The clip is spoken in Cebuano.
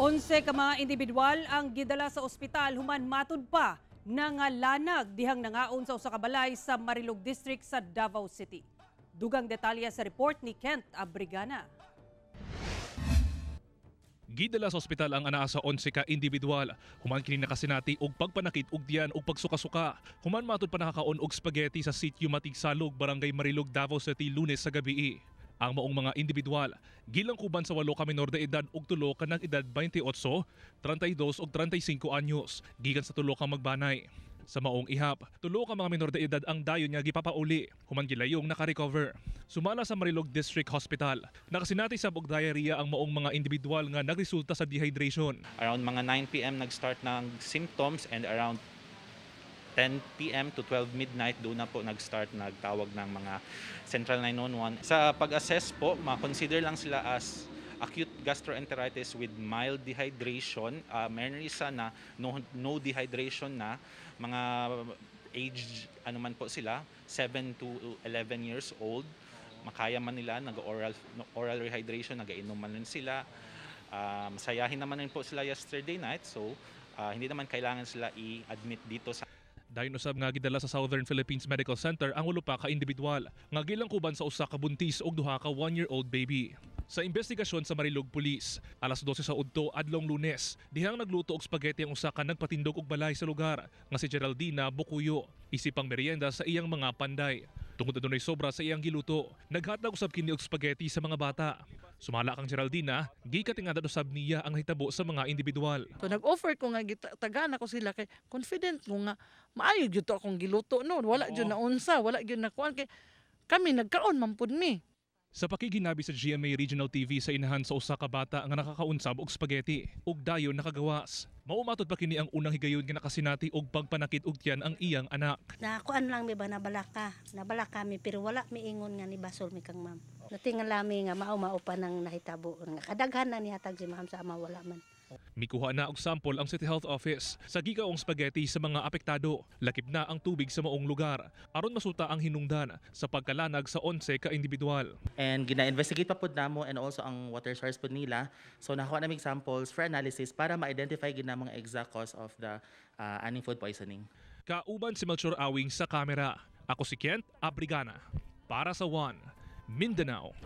11 ka mga individual ang gidala sa ospital human matud pa nangalanag dihang nangaon sa usa ka balay sa Marilog District sa Davao City. Dugang detalye sa report ni Kent Abrigana. Gidala sa ospital ang anaa sa 11 ka individual. Human kini nakasinati og pagpanakit og tiyan og pagsuka-suka. Human matud pa nakakaon og spaghetti sa Sitio Matigsalog, Barangay Marilog, Davao City, Lunes sa gabi. Ang maong mga individual gilangkuban sa 8 ka menor de edad ug 3 ka nag-edad 28, 32 ug 35 anyos gikan sa 3 ka magbanay. Sa maong ihap, 3 ka mga menor de edad ang dayon nga gipapauli human gilayong naka-recover. Sumala sa Marilog District Hospital, nakasinati sab og diarrhea ang maong mga individual nga nagresulta sa dehydration. Around mga 9 p.m. nag-start ng symptoms and around 10 p.m. to 12 midnight doon na po nag-start, nagtawag ng mga Central 911. Sa pag-assess po, ma-consider lang sila as acute gastroenteritis with mild dehydration. Meron isa na no dehydration na, mga age ano man po sila, 7 to 11 years old. Makaya man nila, nag-oral oral rehydration, nagainom man rin sila. Masayahin naman rin po sila yesterday night, so hindi naman kailangan sila i-admit dito sa Dayon usab nga gidala sa Southern Philippines Medical Center ang 8 pa ka individual nga gilangkuban sa usa ka buntis ug duha ka 1-year-old baby. Sa investigasyon sa Marilog Police, alas 12 sa udto adlong Lunes, dihang nagluto og spaghetti ang usa ka nagpatindog og balay sa lugar nga si Geraldina Bukuyo, isip pang merienda sa iyang mga panday. Tungod adunay sobra sa iyang giluto, naghatag usab kini og spaghetti sa mga bata. Sumala kang Geraldina, gikatingada usab niya ang hitabo sa mga individual. So nag-offer ko nga tagaan ako sila kay confident ko nga maayo gyud to akong giluto, no. Wala gyud na unsa, wala gyud na kuan kay kami nagkaon man pud mi. Sa pakiginabi sa GMA Regional TV sa inahan sa usa ka bata nga nakakaunsab og spaghetti ug dayon nakagawas. Mao matud pa kini ang unang higayon nga nakasinati og pagpanakit og tiyan ang iyang anak. Na kuan lang mi ba, nabalaka. Nabalaka mi pero wala mi ingon nga ni basol mi kang ma'am. Natingala mi nga mao-mao pa nang nahitabo nga kadaghan na nihatag si ma'am sa ama, wala man. Mikuha na og sample ang City Health Office sa gikaong spaghetti sa mga apektado. Lakip na ang tubig sa maong lugar aron masuta ang hinungdan sa pagkalanag sa 11 ka individual. And gina-investigate pa pud namo and also ang water source pud nila. So nakuha nami samples for analysis para ma-identify gid na mga exact cause of the aning food poisoning. Kauban si Melchor Awing sa kamera. Ako si Kent Abrigana. Para sa One, Mindanao.